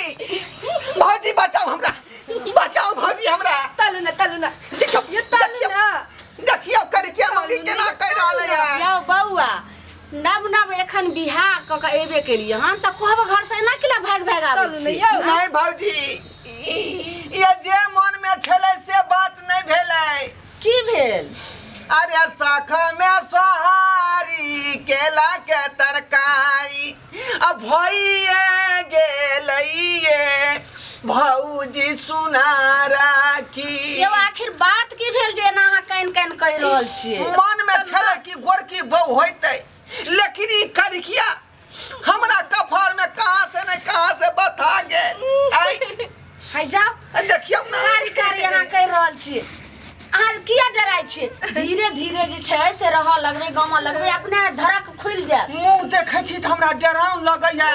भौजी बचाओ हमरा, बचाओ भौजी हमरा। तलु ना तलु ना, देखियो ये तलु ना, देखियो करिकिया मौगी केना कहि रहल है। यौ बौआ, नव नव एखन बियाह क के एबे केलियै हन त कहब घर से एना किला भागि भागि आबै तलु ना छी? यौ। नहीं भौजी, ये जे मन में छलै से बात नहीं भेलै। की भेल? अरे शाखा में सोहारी केला के तरकारी अब भइए गेलैये भौजी सुना राखी। यौ आखिर बात की भेल जे एना अहाँ कानि कानि कहि रहल छियै? मन में छलै कि गोरकी बहू होइतै, लेकिन ई करिकिया हमरा कफार में कहाँ से नहीं कहाँ से बथा गेल। है जाओ देखियौ ना, कारी कारी अहाँ कहि रहल छियै, अहाँ किया डराइ छियै? धीरे धीरे जे छै से रहऽ लगबै, गामऽ लगबै, अपने धड़क खुलि जायत। मुँह देखै छी तऽ हमरा डराउन लगैया,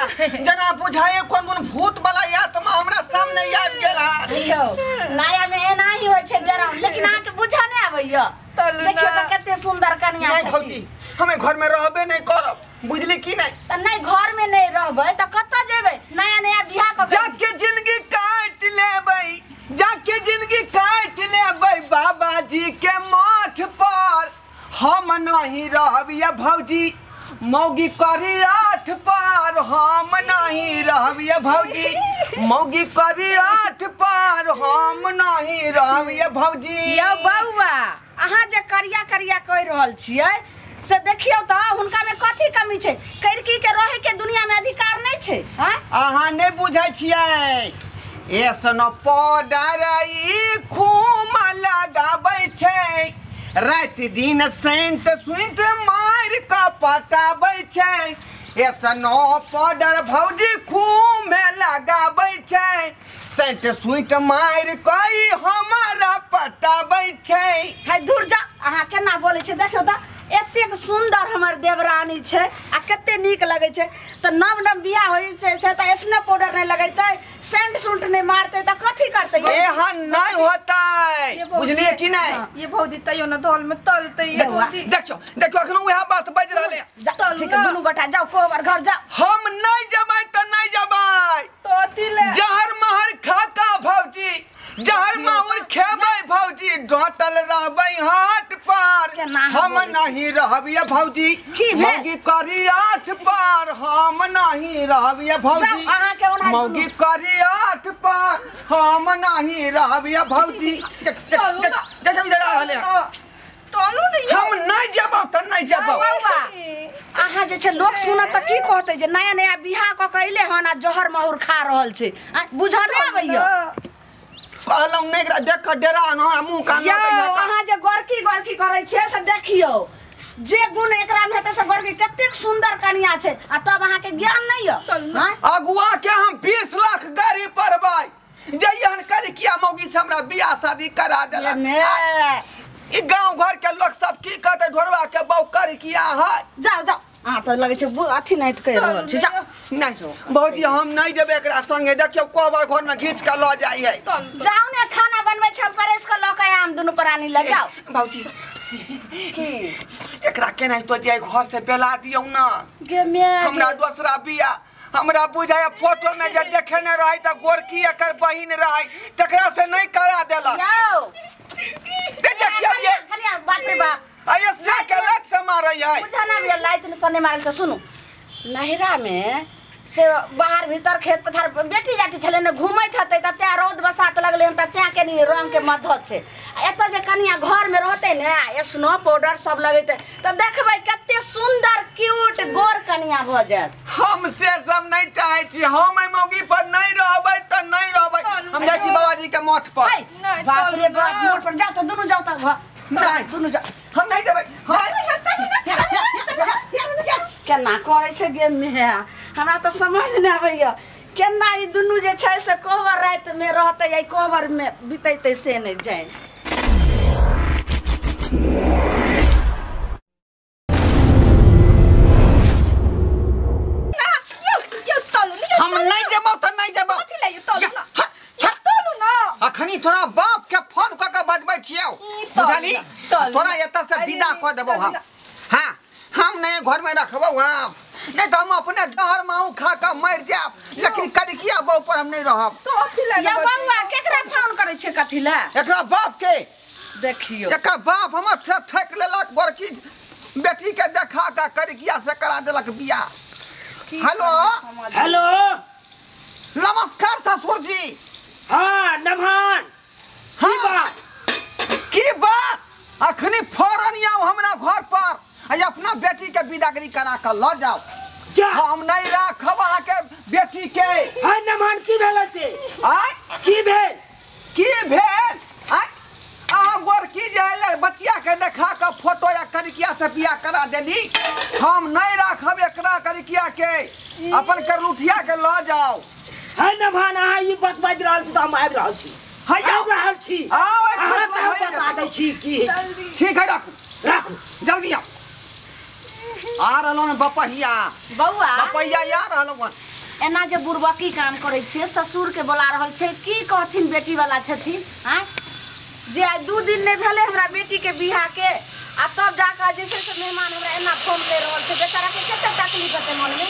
जेना बुझाइए कोन कोन भूत वाला आत्मा हमरा सामने आबि गेल है। यौ नया में एना ही होइ छै डराउन, लेकिन अहाँके बुझऽ नहि आबैया। तलु ना। देखियौ तऽ कते सुन्दर कनिया नहीं छथिन। भौजी, हमें घर में रहबे नहीं करब, बुझली की नहीं? तऽ नहि घर में नहि रहबै तऽ कतऽ जेबै? नया नया बियाह कऽ के जाके जिंदगी काटि लेबै, जाके जिंदगी काटि लेबै बाबाजी के मठ पर, हम नहीं रहबिया भौजी मौगी करी आठ पर, हम नहीं रहबिया भौजी मौगी करी आठ पर, हम नहीं रहबिया भौजी। यौ बौआ, अहाँ जे करिया करिया कहि रहल छियै से देखियौ तऽ हुनका में कथी कमी छै? करिकी के रहे के दुनिया में अधिकार नहीं छै? अहाँ नहीं बुझै छियै, एसनो पाउडर ई खूम लगाबै छै, राति दिन सेंट सुइंट मारि कऽ पटाबै छै, एसनो पाउडर भौजी खूम लगाबै छै, सेंट सुइंट मारि कऽ ई हमरा पटाबै छै। है दूर जा, अहाँ केना बोलै छियै? देखियौ तऽ एतेक सुन्दर हमर देवरानी छै आ कते नीक लगै छै। तऽ नव नव बियाह होइ छै तऽ एसने पाउडर नहि लगेतै, सेंट सुंट नहि मारतै तऽ कथी करतै? एहन नहीं होतै, बुझलियै कि नहीं? ये भौजी तैयो न धोल में तलतै ये भौजी। देखियौ देखियौ अखनो वएह बात बाजि रहल है। ठीक है, दुनू गोटा जाओ कोबर घर जाओ। हम नहीं जबै तऽ नहीं जबै, तो अथी ले जहर महर खा का भौजी, जहर माहुर खेबै भौजी, डटल रहबै हाट पर, हम नहीं रहबिया भौजी मौगी करी आठ पर, हम नहीं रहबिया भौजी मौगी करी आठ पर, हम नहीं रहबिया भौजी। हम नहीं जेबौ तऽ नहीं जेबौ। अहाँ जे छै लोक सुनत तऽ की कहतै जे नया नया बियाह कऽ के अइले हन आ जहर माहुर खा रहल छै, बुझऽ नहि आबैया? कहलहुँ नहि एकरा देख कऽ डरा न मुँह कान यौ। अहाँ जे गोरकी गोरकी करै छियै से देखियौ जे गुण एकरा में हेतै से गोरकी कतेक सुन्दर कनिया छै, आ तब अहाँके ज्ञान नहि यऽ? अगुआ के हम 20 लाख गाड़ी पढ़बै जे एहन करिकिया मौगी से हमरा बियाह शादी करा देलक। ई गाँव घर के लोग सब की कहतै, ढोरवा के बहू करिकिया है। जाओ जाओ, अहाँ तऽ लगै छै अथी नहि कहि रहल छी, जाओ। नहीं भौजी, हम नहीं जेबै एकरा संगे, देखियौ कोबर घर में घीच के लऽ जाइ है। जाओ ने, खाना बनबै छै, हम परसि कऽ लऽ के आम दुनू प्राणी लऽ जाओ। भौजी की एकरा केनाहितो जे घर से बेला दियौ ना, गे my, हमरा दोसरा बियाह हमरा बुझाय फोटो में जे देखेने रहै तऽ गोरकी एकर बहिन रहै, तकरा से नहीं करा देलक। यौ देखियौ ये बाप रे बाप, अरे से के लत से मारै है। बुझा ना भी लाइट से नहीं मारल। सुनू, नहिरा में से बाहर भीतर खेत पथार बेटी जाटी छलै ने घूमैत हेतै तऽ तें रौद बसात लगलै हन तऽ तें कनी रंग के मधत छै। एतऽ जे कनिया घर में रहतै ने स्नो पाउडर सब लगेतै तऽ देखबै कते सुन्दर क्यूट गोर कनिया भऽ जायत। हम से सब नहीं चाहै छी, हम एहि मौगी पर नहीं रहबै तऽ नहीं रहबै, हम जाइ छी बाबाजी के मठ पर। बाप रे बाप, मठ पर जाओ तऽ दुनू जाओ तऽ घर नहीं दुनू जाओ, हम नहीं जेबै। केना करै छै गे my, हमरा तऽ समझ नहि आबैया केना ई दुनू जे छै से कोहबर राति में रहतै या कोहबर में बितैतै से नहि जानि। हम नहीं जेबौ तऽ नहीं जेबौ। अखनी तोरा बाप के फोन कऽ के बजबै छियौ, बुझली? तोरा एतऽ से विदा कऽ देबौ हम। हाँ, हम नहीं घर में रखबौ। हम नहीं तो हम अपने जहर माऊ खा के मर जाब, लेकिन करिकिया बहू पर हम नहीं रहब। तो अथी ले या बौआ केकरा फोन करै छै कथी ला? एकरा बाप के देखियो, एकरा बाप हमर ठक लेलक, बड़की बेटी के देखा के करिकिया से करा देलक बियाह। हेलो हेलो, नमस्कार ससुर जी। हाँ नमहान। हाँ बात की बात? अखनी फौरन आओ हमरा घर पर आ अपना बेटी के विदागरी करा के ल जाओ। हम नहीं राखब अहाँ के बेटी के। हाँ नमहान की भेल से? आय की भेल? की भेल? आय अहाँ गोरकी जे बचिया के देखा के फोटो या करिकिया से बियाह करा देली, हम नहीं राखब एकरा करिकिया के, अपन करलुठिया के ल जाओ। हाँ नमहान अहाँ ई बात बाजि रहल छी तऽ हम आबि रहल छी। आबि रहल छी। आओ बता दै छी की। ठीक है राखू राखू जल्दी आओ। आ रहलहुँ ने बपहिया। बौआ बपहिया आ रहलहुँ। एना जे बुड़बकी काम करै छियै, ससुर के बोला रहल छै, की कहथिन बेटी वाला छथिन? आँय जे आइ 2 दिन नहि भेलै हमरा बेटी के बियाह के, आ तब जाकऽ जे छै से मेहमान हमरा एना फोन करि रहल छै। बेचारा के कते तकलीफ हेतै मनमे।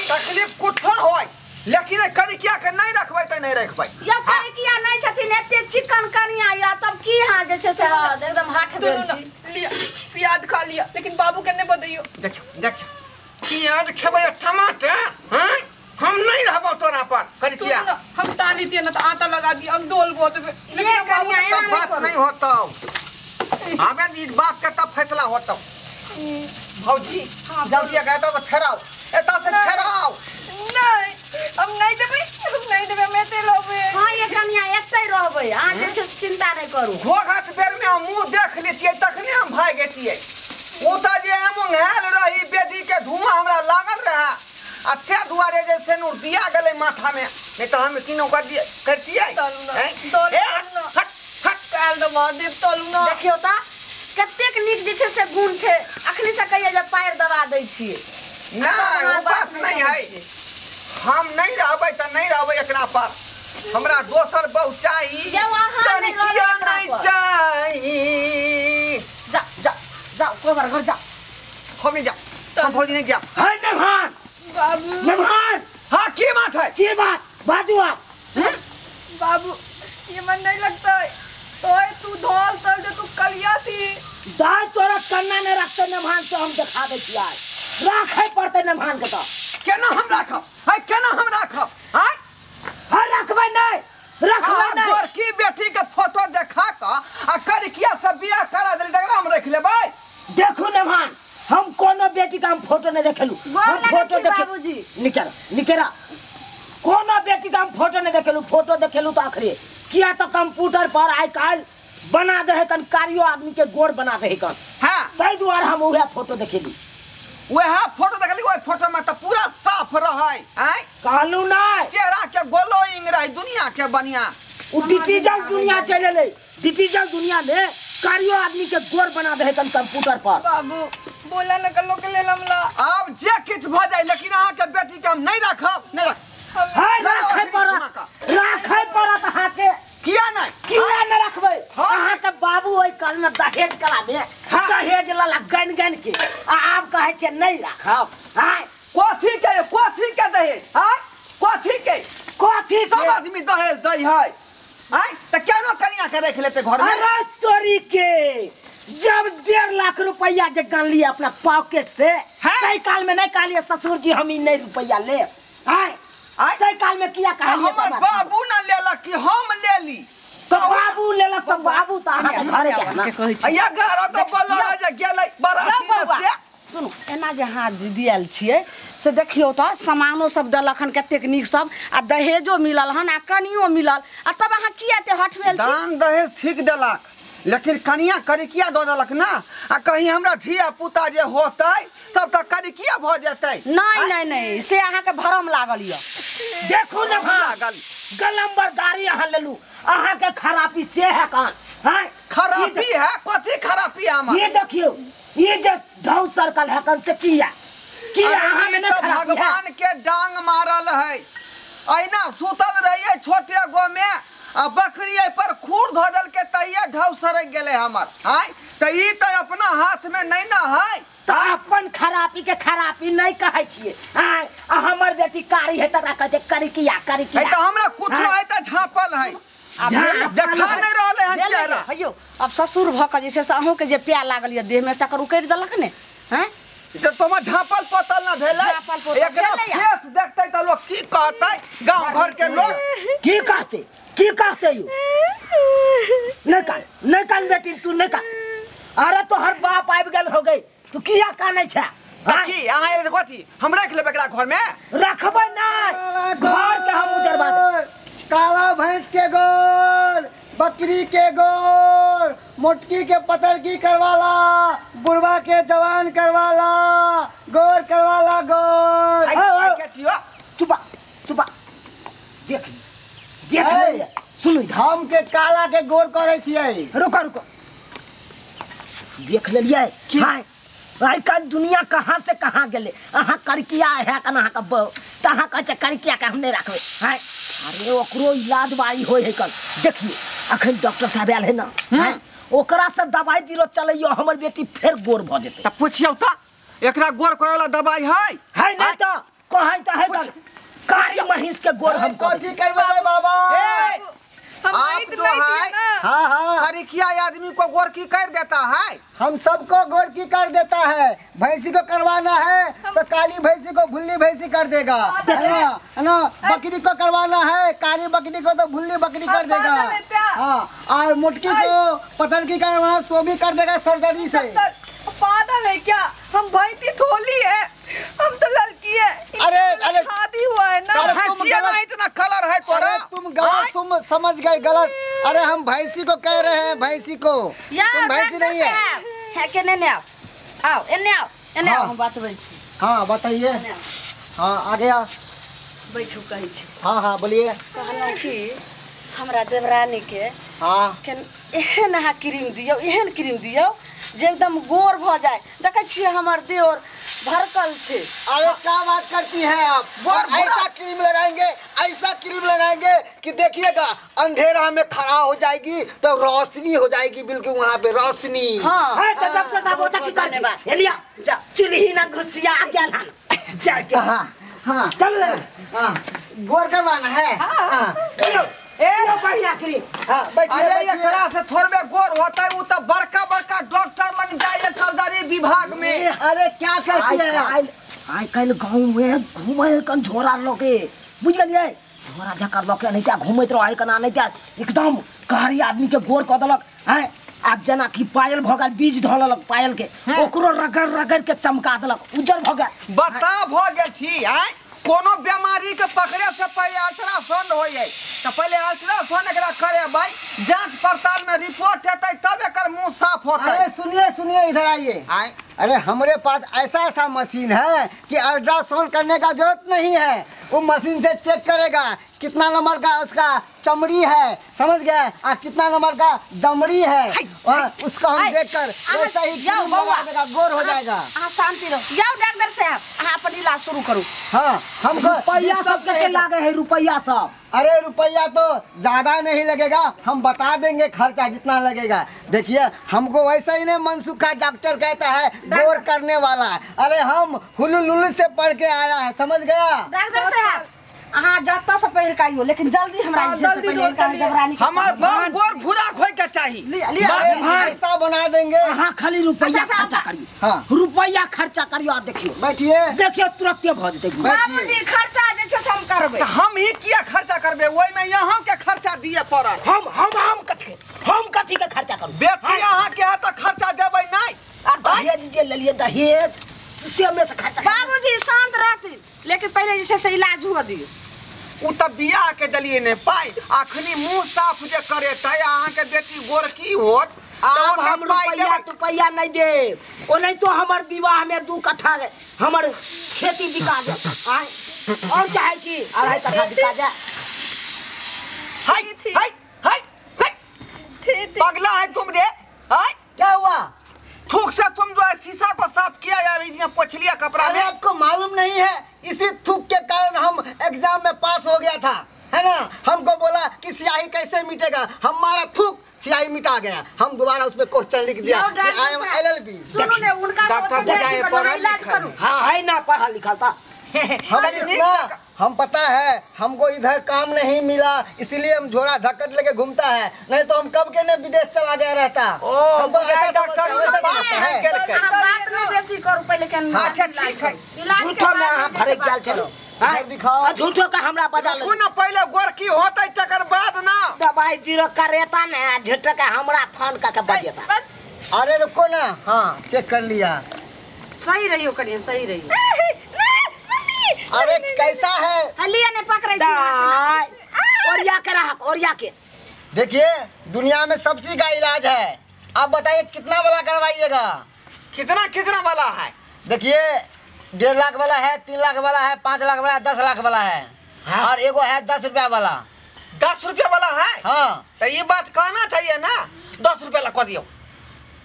तकलीफ कुछो होय, लेकिन करिकिया के नहीं रखबै तऽ नहीं रखबै। या करिकिया नहीं छथिन, एते चिकन कनिया या तब की अहाँ जे छै से एकदम हाथ भेल छी। लिया प्याज खा लिया, लेकिन बाबू के नहीं बतैयो। देखियो देखियो प्याज खेबै टमाटर। हां हम नहीं रहबो तोरा पर करिकिया। हम ताली दिए ना तो आटा लगा दिए, हम डोल बहुत, लेकिन बाबू सब बात नहीं होतो। आबे ई बात के तब फैसला होतो। भौजी जल्दी गए तो फेराओ, एता से फेराओ। नहीं हम नहीं देबै, हम नहीं देबै, हम एते रहबै। हां ये कनिया एते रहबै, अहाँ जे छै चिंता नहीं करू। घोघट बेर में हम मुंह देख लेतियै तखने हम भागि गेतियै। ओ तऽ जे हम उंघायल रही, बेदी के धुआं हमरा लागल रहे, आ ते दुआरे जे सेनुर दिया गेलै माथा में, नहीं तऽ हम किनो कर दिए करतियै। हट हट काल दो महादेव तलू ना। देखियौ तऽ कतेक नीक जे छै से गुण छै, अखनी से कहियै जे पैर दबा दै छियै। नहीं वो बात नहीं है, हम नहीं रहबै तऽ नहीं रहबै एकरा पर। हमरा दोसर बहु चाही, करिकिया नहीं चाही। जा जा जाओ कोबर घर जाओ। हम नहीं जाओ, हम भौजी नहीं जाओ। है नमहान बाबू। नमहान हाँ की बात है? की बात बाजू आप। बाबू ये मन नहीं लगता है तो तू धोल तल जो तू कलिया थी दाल तोरा कन्ना नहीं रखते नमहान से हम दिखा दे छी आज राखे पड़ते नमहान के तो केना हम राखब? है केना हम राखब? हां हां रखबै नहीं, रखबै नहीं। गोरकी बेटी के फोटो देखा के आ करिकिया से बियाह करा देली तकरा हम रख लेबै। देखू नमहान हम कोनो बेटी का हम फोटो नहीं देखेलु, हम फोटो देखे बाबूजी निकरा निकरा कोनो बेटी का हम फोटो नहीं देखेलु। फोटो देखेलु तो आखिरी किया तो कंप्यूटर पर आइ काल्हि बना दे है कन कारियो आदमी के गोर बना दे है कन। हां ताहि दुआरे हम उहे फोटो देखेलु, वह फोटो देखली, ओहि फोटो में तो पूरा साफ रहै। आय कहलु नहीं चेहरा के ग्लोइंग रहे, दुनिया के बढ़िया। उ डिजिटल दुनिया चल एलै, डिजिटल दुनिया में कारियो आदमी के गोर बना दे है कन कंप्यूटर पर। बाबू बोला न कलो के लेल हमला आब जे किछ भ जाय, लेकिन अहाँ के बेटी के हम नहीं रखब, नहीं रखब। हाय राखै पड़त, राखै पड़त अहाँ के। किया नहीं? किया नहीं रखबै? अहाँ के बाबू ओहि काल में दहेज कला में दहेज लला गन गन के, आ आब कहै छै नहीं राखब। हाय कथी के, कथी के दहेज? हाय कथी के, कथी सब आदमी दहेज दै है। हाय त केना कनिया के रख लेते घर में? अरे चोरी के जब 1.5 लाख रुपया जे गन लिया अपना पॉकेट से, तै काल में नहीं कहलिए ससुर जी हम ई नहीं रुपया ले। हाय तै काल में किया कहलिए? हमर बाबू न लेलक कि हम लेली? तो बाबू लेलक तो बाबू तो अहाँ के घरे के ना या घर तो बोलल जे गेलै बराती से। सुनू एना जे हाथ दियल छियै से देखियौ तऽ सामानो सब देलक हन कतेक नीक सब, आ दहेजो मिलल हन आ कनियो मिलल, आ तब अहाँ किया एते हट भेल छी? दान दहेज ठीक देलक, लेकिन कनिया करिकिया दऽ देलक ना, आ कहीं हमरा धिया पुता जे होतै सब तऽ करिकिया भऽ जेतै। नहीं नहीं नहीं से अहाँके भरम लागल यऽ। देखू ने लागल गलम्बर गाड़ी अहाँ लेलू, अहाँ के खराबी से है कान। हां खराबी है? कथी खराबी है हमर? ये देखियो ये जे ढाउ सर्कल है कन से किया कि अहाँ में तो भगवान के डांग मारल है। ऐना सुतल रहिए छोटे गो में आ बकरी एहि पर खूर धऽ देलकै तहिया ढाउ सरक गेलै हमर। आय तऽ ई तऽ अपना हाथ में नहीं ना है। तऽ अपन खरापी के खरापी नहीं कहै छियै। आय आ हमर बेटी कारी है तकरा कहै छै करिकिया करिकिया। है तऽ हमरा कुछो है तऽ झाँपल है। देखा नहीं रहलै हन चेहरा। हयौ अब ससुर भऽ कऽ जे छै से अहूँके जे प्या लागल यऽ देहमे तकर उकरि देलक ने। हैं तऽ तोमर झाँपल पोतल ना भेलै। एकरा फेस देखतै तऽ लोग की कहतै? गाँव घर के लोग की कहतै? की कहतै यौ? नहीं कान नहीं कान बेटी तू नहीं कान। अरे तोहर बाप आबि गेल हो गई तू किया कानै छै? की अहाँ एलै कथी? हम राखि लेबै एकरा घर में? रखबै नहीं, घर के हम उजरबा देबै। काला भैंस के गोर, बकरी के गोर, मोटकी के पतरकी करवाला, बुढ़वा के जवान करवाला, गोर करवाला गोर। चुपा चुपा देख देख सुन, हम के काला के गोर करे छियै। रुको रुको देख लेलियै। हाय आइ काल्हि दुनिया कहाँ से कहाँ गेलै। अहाँ करकिया है कन अहाँ के बहू तऽ अहाँ कहै छै करकिया के हम नहि राखबै। हाय अरे ओकरो इलाज बारी होइ है कल। देखियौ अखन डॉक्टर साहब आयल है ना, ओकरा से दवाई दिलो चलैयो हमर बेटी फेर गोर भऽ जेतै। तऽ पुछियौ तऽ एकरा गोर करे वाला दवाई है? है नहीं तऽ कहै तऽ है तऽ कारी महींस के गोर हम कथी करबै बाबा? आप जो है हाँ हाँ हरिकिया आदमी को गोर की कर देता है। हम सबको गोर की कर देता है। भैंसी को करवाना है तो काली भैंसी को भुल्ली भैंसी कर देगा, है ना? बकरी को करवाना है काली बकरी को तो भुल्ली बकरी कर देगा। हाँ और मुटकी को पतरकी करवाना तो भी कर देगा सर्जरी से। पागल है क्या? हम भैंसी थोड़ी है, हम तो लड़की है। अरे अरे शादी हुआ है ना। अरे तुम गलत, इतना कलर है तोरा। तुम गलत, तुम समझ गए गलत। अरे हम भैंसी को कह रहे हैं, भैंसी को। तुम भैंसी नहीं है। है के ने आओ आओ एने आओ एने आओ हम बतबै छी। हाँ बताइए। हाँ आगे आ बैठू कहै छी। हाँ हाँ बोलिए। कहलहुँ कि हमरा देवरानी के हाँ के एहन अहाँ क्रीम दियौ, एहन क्रीम दियौ जे एकदम गोर भऽ जाए। देखै छियै हमर देवर भरकल छै। अरे क्या बात करती हैं आप? ऐसा क्रीम लगाएंगे, ऐसा क्रीम लगाएंगे कि देखिएगा अंधेरा में खड़ा हो जाएगी तो रोशनी हो जाएगी, बिल्कुल वहाँ पे रोशनी। हाँ हाँ तो डॉक्टर साहब होता की कर एलिया जा चुल्ही ना घुसिया गेल हन जाके। हाँ हाँ चल हाँ गोर करवाना है। हाँ ए बढ़िया क्रीम। हाँ बैठिए। अरे एकरा से थोड़बे गोर होता है वो तो बड़का बड़का डॉक्टर लग जाए सर्जरी विभाग में। अरे क्या करती है? आइ काल्हि गाँव में घूमे कन झोरा लके बुझ गेलियै, झोरा जकर लके नहीं क्या घूमैत रहै कना नहीं क्या एकदम कारी आदमी के गोर कऽ देलक। हैं आब जेना कि पायल भऽ गेल, बीज धऽ लेलक पायल के, ओकरो रगड़ रगड़ के चमका देलक, उज्जर भऽ गेल। बता भऽ गेल छी। आँय कोनो बीमारी के पकड़े से पहले अल्ट्रासाउंड हो जाए तो पहले अल्ट्रासाउंड एकरा करेबै, जांच पड़ताल में रिपोर्ट हेतै तब एकर मुंह साफ होतै। अरे सुनिए सुनिए इधर आइए। आय अरे हमारे पास ऐसा ऐसा मशीन है कि अल्ट्रासाउंड करने का जरूरत नहीं है। वो मशीन से चेक करेगा कितना नंबर का उसका चमड़ी है, समझ गए, और कितना नंबर का दमड़ी है, उसको हम देखकर वैसा ही क्रीम लगा देगा, गोर हो जाएगा। अहाँ शांति रहो। जाओ डॉक्टर साहब अहाँ अपन इलाज शुरू करू। हाँ हमको रुपया सब कैसे लागे है? रुपया सब? अरे रुपया तो ज्यादा नहीं लगेगा, हम बता देंगे खर्चा जितना लगेगा। देखिए हमको वैसा ही नहीं मनसुखा डॉक्टर कहता है गोर करने वाला। अरे हम हुलुलुलु से पढ़ के आया है, समझ गया। डॉक्टर साहब अहाँ जतऽ से पढ़ि कऽ आइयो लेकिन जल्दी हमरा जे छै से पहिले देवरानी हमर बड़ गोर भूरा होय के चाही। ऐसा बना देंगे। अहाँ खाली रुपया खर्चा करियो। हाँ रुपया खर्चा करियो आ देखियो बैठिए देखियो तुरंते भऽ जेतै। बाबूजी खर्चा जे छै से हम करबै। हम ही किया खर्चा करबै? ओहि में यहाँ के खर्चा दिए पड़त। हम कथी, हम कथी के खर्चा करू? बेटी अहाँ के है तऽ खर्चा देबै नहि। आ दहेज जे लेलियै दहेज से हमे से खर्चा। बाबूजी शांत रहती लेकिन पहिले जे छै से इलाज हुअ दियौ। उ तऽ बियाह के देलियै ने पाइ, अखनी मुँह साफ जे करेतै अहाँके बेटी गोरकी होत। आब हम रुपया रुपया नहीं देब, ओनाहितो हमर विवाह में 2 कट्ठा हमर खेती बिका जाए और चाहे कि 2.5 कट्ठा बिका जाए। हाय हाय हाय पगला है तुम रे। हाय क्या हुआ? थूक से तुम जो है शीशा को साफ किया या इसमें पोंछ लिया कपड़ा में? आपको मालूम नहीं है, इसी थूक के कारण हम एग्जाम में पास हो गया था, है ना। हमको बोला कि कि स्याही कैसे मिटेगा। हमारा थूक स्याही मिटा गया। हम दोबारा उसमें क्वेश्चन लिख दिया कि I am LLB। सुनू ने उनका से इलाज करू। हां है ना पढ़ल लिखल ता। हम पता है हमको इधर काम नहीं मिला इसलिए हम झोरा झकट लेके घूमता है, नहीं तो हम कब के ने विदेश चला गया रहता। हमको ऐसा डॉक्टर है बात नहीं बेसी करू पहले के। अच्छा ठीक है इलाज के बाद भरे गेल चलो। हां दिखाओ झूठो का हमरा बजा ले कोना पहले गोरकी होतै तकर बाद ना दवाई जीरो करेता ने झूठो का हमरा फोन का के बजेता। अरे रुको ना, हां चेक कर लिया। सही रहियो करिए, सही रहियो। अरे कैसा है? हलिया ने पकड़े छी ओरिया के रहा, ओरिया के। देखिए दुनिया में सब चीज का इलाज है। आप बताइए कितना वाला करवाइएगा? कितना कितना वाला है? देखिए 1.5 लाख वाला है, 3 लाख वाला है, 5 लाख वाला है, 10 लाख वाला है। हाँ? और एगो है 10 रुपया वाला। 10 रुपया वाला है? हाँ। तो ये बात कहना चाहिए ना, 10 रुपया ला कर दियो।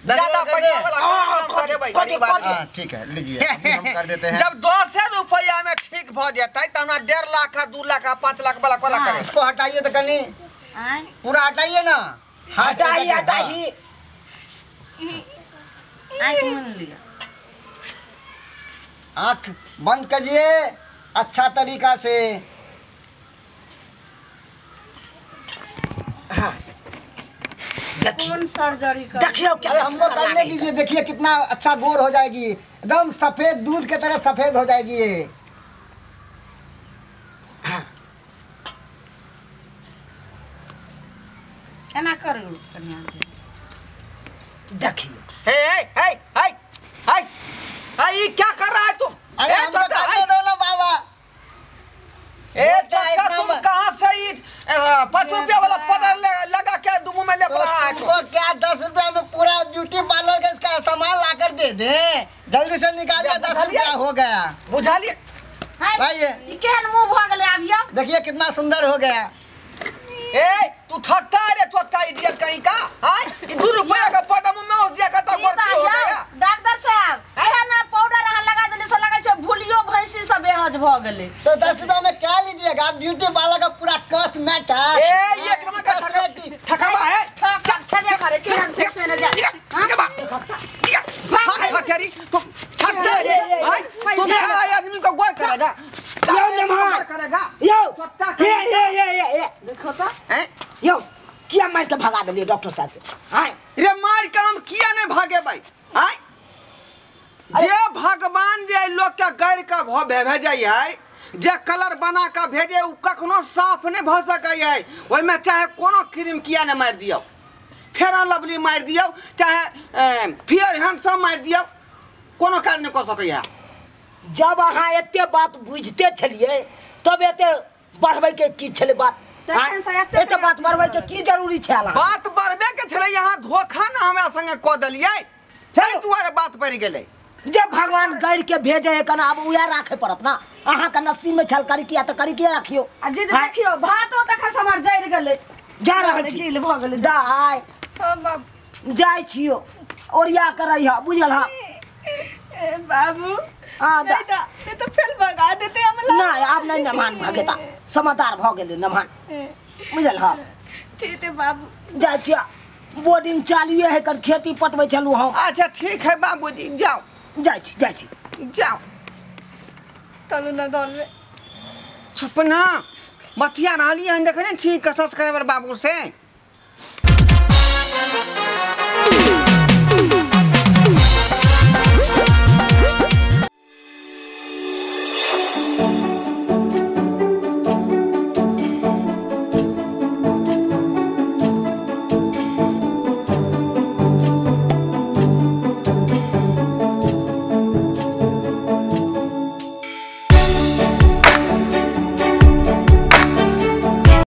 ज्यादा पैसा वाला हाँ ठीक है लीजिए हम कर देते हैं। जब 10 रुपया में ठीक भ जाता है तो हमरा 1.5 लाख 2 लाख 5 लाख वाला कोला करे। इसको हटाइए तो कनी पूरा हटाइए ना। हटाइए हटाइए। आंख मूंद लिया, आंख बंद कीजिए अच्छा तरीका से। हाँ कौन सर्जरी कर देखियो क्या हमको करने दीजिए। देखिए कितना अच्छा गोर हो जाएगी, एकदम सफेद दूध के तरह सफेद हो जाएगी ये। हाँ। एना करू देखियो। हे हे हे हे हे हे ये क्या कर रहा है तू? अरे हमको करने दो ना बाबा। ए तुम कहाँ से 5 रुपया वाला पाउडर लगा के दुमू में लेप रहा है? तुमको क्या 10 रुपया में पूरा ब्यूटी पार्लर का इसका सामान लाकर दे दे। जल्दी से निकालिए, 10 रुपया हो गया। बुझा लिए लाइए। केहन मुंह भ गेलै आब यो? देखिए कितना सुंदर हो गया। ए तू ठगता रे छोटा इडियट कहीं का। हां 2 रुपया का पाउडर मुंह में हो दिया कता गोरकी हो गया। डॉक्टर साहब एहन पाउडर अहाँ लगा देले से लगै छै भूलियो भैंसी सब बेहज भ गेलै। तो 10 रुपया में क्या लीजिएगा? ब्यूटी पार्लर का पूरा कॉस्मेटिक। ए एक नंबर का ठकावा है। ठक छबे करे केहन छै से न जा। ठकावा ठक तू ठकते रे भाई। तू क्या आदमी को गोल करेगा? यो नमः करेगा यो। हे हे हे हे देखो तो यो किया मार के भगा देलिए डॉक्टर साहब के? हां रे मार के हम किया नहीं भागे भाई। हां जे भगवान जे लोग के गैर का भ भेजै है, जे कलर बना के भेजे उ कखनो साफ नहीं भ सकै है। ओइ में चाहे कोनो क्रीम किया नहीं मार दियो, फेयर लवली मार दियो, चाहे फेयर हैंडसम मार दियो, कोनो काज नहीं क सकै है। जब अहाँ एते बात बुझते छलिए तब एते बढ़बै के की छलै बात? एते बात बढ़बै के की जरूरी छल? बात बढ़बे के छलै, यहाँ धोखा ना हमरा संगे क देलियै ताहि दुआरे बात बढ़ि गेलै। जब भगवान गैर के भेजे है कना अब उएह राखे पड़त ना। अहाँ के नसीब में छल करी किया त करी किया राखियो। आ जिद देखियो भातो तखन हमर जरि गेलै। जा रहल छी गिल भ गेलै। दाइ हां बाबू जाइ छियो ओरिया के रहिह बुझल हा। ए बाबू हाँ नहीं तो फेल भगा देते हमरा। ना आब नहीं नमान भगेता, समादार भ गेलै नमान बुझल हा। ठीक है बाबू जाइ छियो। बोर्डिंग चालुए है कर खेती पटबै छलु हम। अच्छा ठीक है बाबूजी जाओ। जाइ छी जाइ छी जाओ। चलू ना दौड़बे। चुप ना बतिया रहलियै हन देखै नै छी कसस करे बाबू से।